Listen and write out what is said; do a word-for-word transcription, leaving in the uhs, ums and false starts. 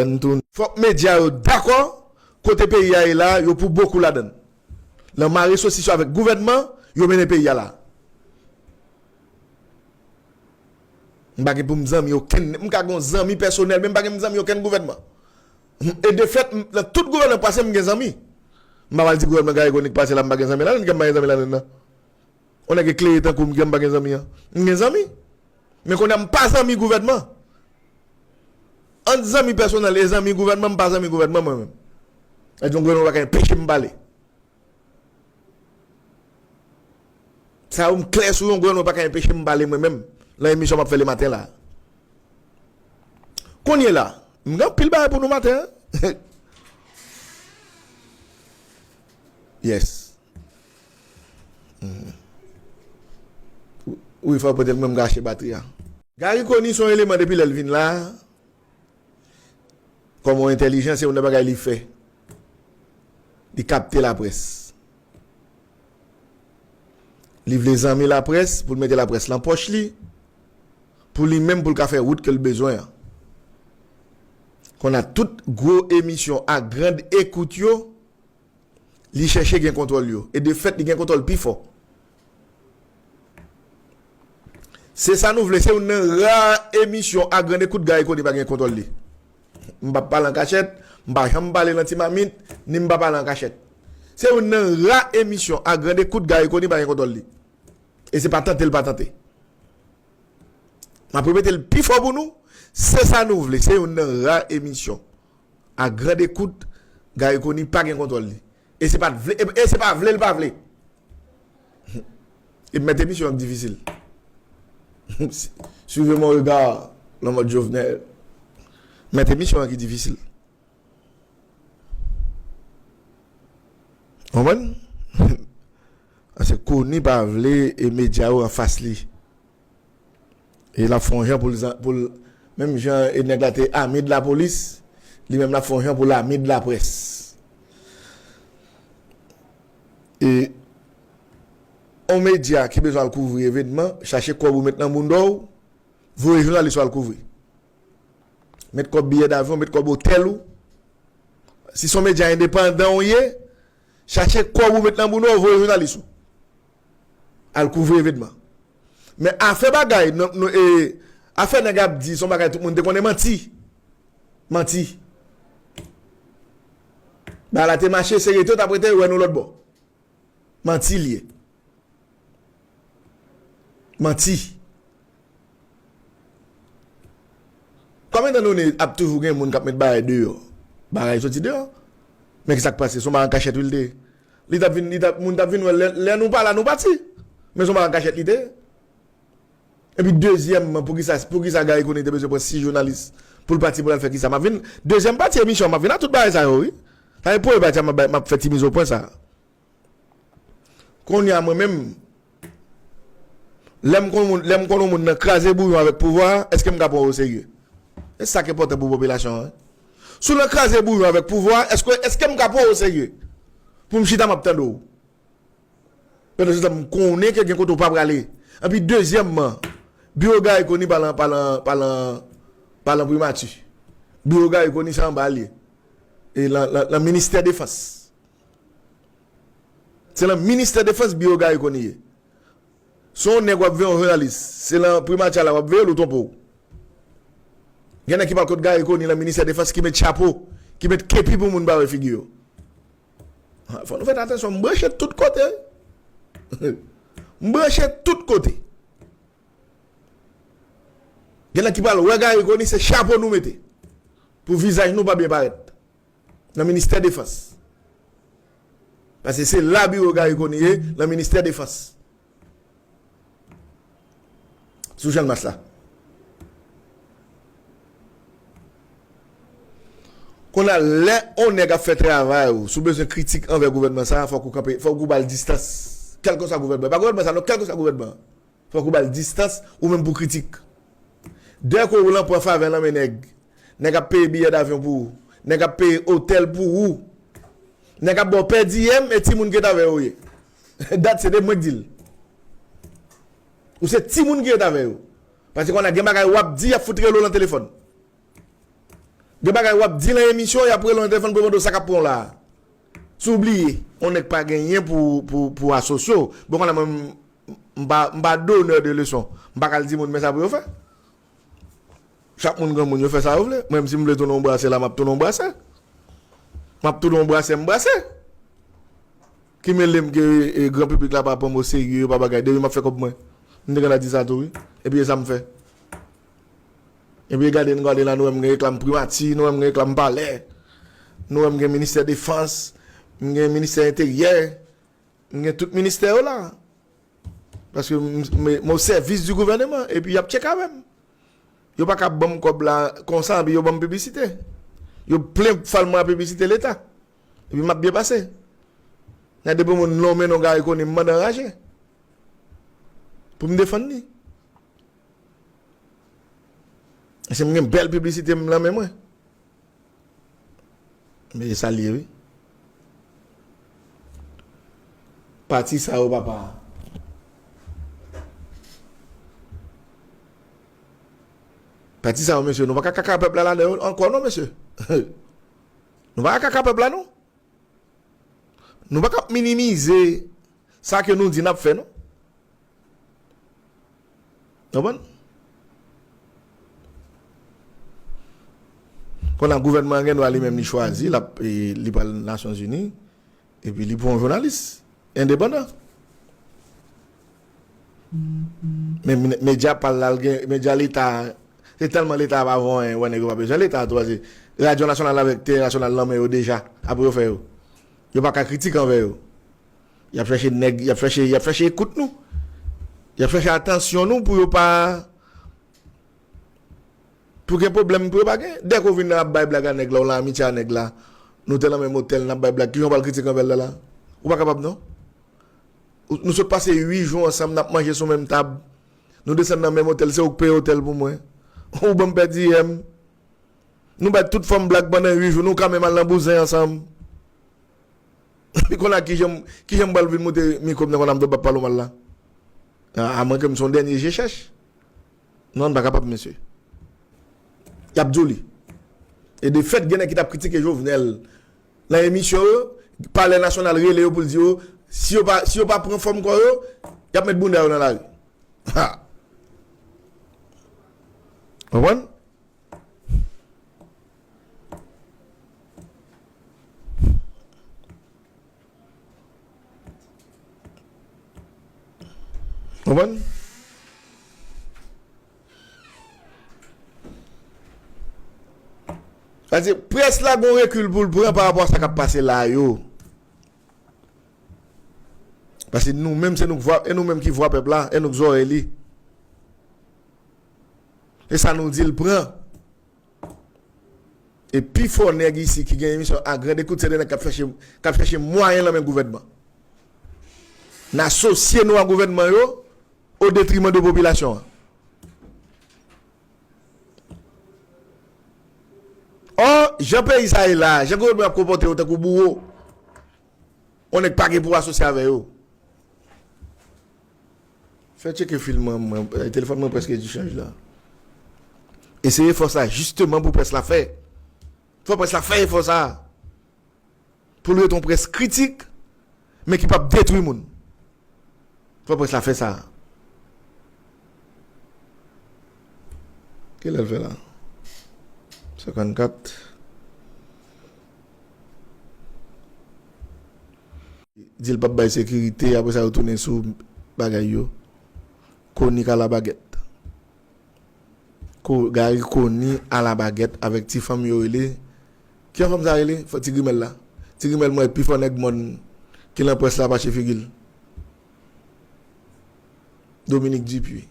N tou. Fòk medya yo dakò, kote peyi a ye la, yo pou bokou ladan l. Nan mare sosis yo avèk gouvènman, yo mennen peyi a la. M pa gen pou m zanmi okenn, m ka gen yon zanmi pèsonèl, men m pa gen zanmi okenn gouvènman. E de fèt, m- nan tout gouvènman pase, m gen zanmi. M pa pral di gouvènman Garry Conille k pase la, m pa gen zanmi ladan l, ke m pa gen zanmi ladan l nan. On nèg eklere tankou m, ke m pa gen zanmi an. M gen zanmi. Men kounye a, m pa zanmi gouvènman. Ant zanmi pèsonèl e zanmi gouvènman, m pa zanmi gouvènman, mwen menm. Sa di yon gouvènman pa ka enpeche m pale. Sa yo, m klè sou yon gouvènman pa ka enpeche m pale, mwen menm, nan emisyon m ap fè lematen la. Kounye la, m gen anpil bagay pou nou maten an. Yes. Mhm. Wi, fò pote l, mwen m gache batri a. Garry Conille se yon eleman depi lè l vin la, kòm yon entèlijan, se youn nan bagay li fè. Li kapte laprès. Li vle zanmi laprès pou l mete laprès lan pòch li, pou li menm pou l ka fè wout ke l bezwen an. Kounye a tout gwo emisyon a grande écoute yo, li chèche gen kontwòl yo. E de fèt, li gen kontwòl pi fò. Se sa nou vle, se youn nan ra emisyon a grande écoute Garry Conille pa gen kontwòl li. M p ap pale an kachèt, m pa janm pale nan ti mamit, ni m pa pale an kachèt. Se youn nan ra emisyon a grande écoute Garry Conille pa gen kontwòl li. E se pa tante l pa tante. M ap repete l pi fò pou nou, se sa nou vle, se youn nan ra emisyon a grande écoute Garry Conille pa gen kontwòl li. E se pa t vle, e, e se pa vle l pa vle. E mèt emisyon an ki difisil. Suivez mon regard, nan mòd Jovenel. Mèt emisyon an ki difisil. Konprann? Paske Conille pa vle e medya yo anfas li. E l ap fè yon jan pou l, pou l, menm jan e nèg la te ame de lapolis, li menm l ap fè yon jan pou l ame de laprès. E yon medya ki bezwen al kouvri evènman, chache kòb ou met nan bounda w, voye jounalis ou al kouvri. Met kòb biyè davyon, met kòb otèl ou. Si se yon medya endepandan ou ye, chache kòb ou met nan bounda w, voye jounalis ou al kouvri evènman. Men afè bagay, non, non, e, afè nèg ap di, se yon bagay tout moun te konnen, manti. Manti. Bagay la te mache, se rete, yo t ap rete, yo wè nou lòt bò. Manti l ye. Manti. Konbyen tan nou ap toujou gen moun k ap met bagay deyò? Bagay soti deyò. Men ki sa k pase? Se yon bagay an kachèt wi l te ye. Li t ap vin, li t ap, moun t ap vin wè l lè, lè nou pa la, nou pati. Men se yon bagay an kachèt li te ye. Epi dezyèmman, poukisa, poukisa Garry Conille te bezwen pran sis jounalis pou l pati pou l al fè kisa? M ap vin, dezyèm pati emisyon an, m ap vin a tout bagay sa yo wi. Sa se premye pati a, m ap, m ap fè ti mizopwen sa. Kounye a mwen menm, lè m konn moun, lè m konn yon moun nan kraze bouyon avèk pouvwa, èske m ka pran w oserye? E sa k enpòtan pou popilasyon an wi. Si w nan kraze bouyon avèk pouvwa, èske, èske m ka pran w oserye? Pou m chita m ap tande w. Pandan se tan m konnen ke gen kote w pa prale. Epi dezyèmman, biwo Garry Conille pa lan, pa lan, pa lan, pa lan primati. Biwo Garry Conille se anba l ye. E lan, lan, lan ministè defans. Se lan ministè defans biwo Garry Conille ye. Se yon nèg w ap veye, yon jounalis. Se lan primati a la w ap veye l ou twonpe w. Gen nèg ki pral kot Garry Conille lan ministè defans ki met chapo, ki met kepi pou moun pa wè figi yo. Fò nou fè atansyon, m branche tout kote. M branche tout kote. Gen nèg ki pral wè Garry Conille se chapo nou mete. Pou vizaj nou pa byen parèt. Nan ministè defans. Paske se la biwo Garry Conille ye, nan ministè defans. Sou Channmas la. Kounye a, lè yon nèg ap fè travay ou, si w bezwen kritik anvè gouvènman sa, fòk ou kanpe, fòk ou ba l distans. Kèlkeswa gouvènman. Pa gouvènman sa non, kèlkeswa gouvènman. Fòk ou ba l distans, ou menm pou kritik. Dèyè kou ou lan pran favè nan men nèg. Nèg ap peye biyè davyon pou ou. Nèg ap peye otèl pou ou. Nèg ap ba w pèdiyèm e timoun ki ret avè yo ye. Dat se de mwen k di l. Ou se timoun ki ret avè yo. Paske kounye a gen bagay w ap di, y ap fout rele w lan telefòn. Gen bagay w ap di nan emisyon, y ap rele w nan telefòn pou yo mande w sa k ap pran w la a. Si w bliye, yon nèg pa genyen pou, pou, pou asosye w. Bon, kounye a mwen, m, m pa, m pa donneur de leçon. M pa ka al di moun men sa pou yo fè. Chak moun granmoun, yo fè sa yo vle. Mwen menm, si m vle tounen yon brasè la, m ap tounen yon brasè. M ap tounen yon brasè, m brase. Ki mele m ke, e, gran piblik la pa pran m oserye, yo pa bagay. Depi m ap fè kòb mwen. M te gentan di sa tou, wi. Epi e sa m fè. Epi gade, n gade la, nou wè m gen reklame primati, nou wè m gen reklame palè, nou wè m gen ministè defans, m gen ministè enteryè, m gen tout ministè yo la. Paske m, m, m o sèvis di gouvèneman, epi y ap tcheke avè m. Yo pa ka ban m kòb la konsa, epi yo ban m piblisite. Yo plen fal mwen a piblisite Leta. Epi m ap byen pase. Gade pou moun nonmen non Garry Conille, m mande anraje. Pou m defann li. Se m gen bèl piblisite m nan men mwen. Men e sa l ye, wi. Pati sa yo, papa. Pati sa yo, mesye, nou pa ka kaka pèp la ladan yo ankò, non, mesye. Nou pa ka kaka pèp la, non. Nou pa ka minimize sa ke nou di n ap fè, non. Konprann? Kounye a gouvènman an gen dwa li menm li chwazi, l ap, e, li pral Nasyonzini, epi li pran yon jounalis endepandan. Men, men, medya pa l la, l gen, medya Leta, se tèlman Leta pa vo anyen, wè nèg yo pa bezwen Leta tou, paske radyo nasyonal avèk tele nasyonal nan men yo deja, apre yo fè yo. Yo pa ka kritike anvè yo. Y ap chèche nèg, y ap chèche, y ap chèche ekout nou. Y ap chèche atansyon nou pou yo pa, pou gen pwoblèm, pou yo pa gen. Dèke w vin nan ap bay blag a nèg la, w lan amitye a nèg la, nou te nan menm otèl, n ap bay blag, kijan w pral kritike anvè l la la? Ou pa kapab, non. Ou, nou sot pase uit jou ansanm, n ap manje sou menm tab. Nou desann nan menm otèl, se ou k peye otèl pou mwen. Ou ban m pèdi yè m. Nou bay tout fòm blag pandan uit jou, nou ka menm al nan bouzen ansanm. Epi kounye a kijan, kijan m pral vin moute mikwo m nan kounye a m t ap pale w mal la? A, amwenke m se yon dènye je chèch. Non, n pa kapab, mesye. Y ap di w li. E de fèt, gen nèg ki t ap kritike Jovenel nan emisyon yo, Palè Nasyonal rele yo pou l di yo, si yo pa, si yo pa pran fòm kò yo, y ap met bounda yo nan lari. Ha! Konprann? Konprann? Sa di, près la gon rekil pou l pran pa rapò a sa k ap pase la yo. Paske nou menm, se nou k vwa, e nou menm ki vwa pèp la, e nou k zòrèy li. E sa nou di l pran. E pifò nèg isi ki gen emisyon A Grande Écoute, se de nèg k ap chèche, k ap chèche mwayen nan men gouvènman. N asosye nou a gouvènman yo o detriman de popilasyon an. Ò, jan peyi sa ye la, jan gouvènman ap konpòte yo tankou bouwo, yon nèg pa gen pou asosye avè yo. Fè tcheke fil mwen, mwen, eh, telefòn mwen prèske di chanj la. E se efò sa jisteman pou près la fè. Fò près la fè efò sa. Pou l ret yon près kritik, men ki p ap detwi moun. Fò près la fè sa. Kilè l fè la? Senkannkat. Di l p ap bay sekirite, apre sa yo tounen sou bagay yo. Konik a la bagèt. Ko-, Gary Conille a la bagèt avèk ti fanm yo rele, ki jan fanm sa rele? Fò Ti Grimèl la. Ti Grimèl mwen pi fò nèg mòn ki nan près la pache figi l. Dominique Dupuis.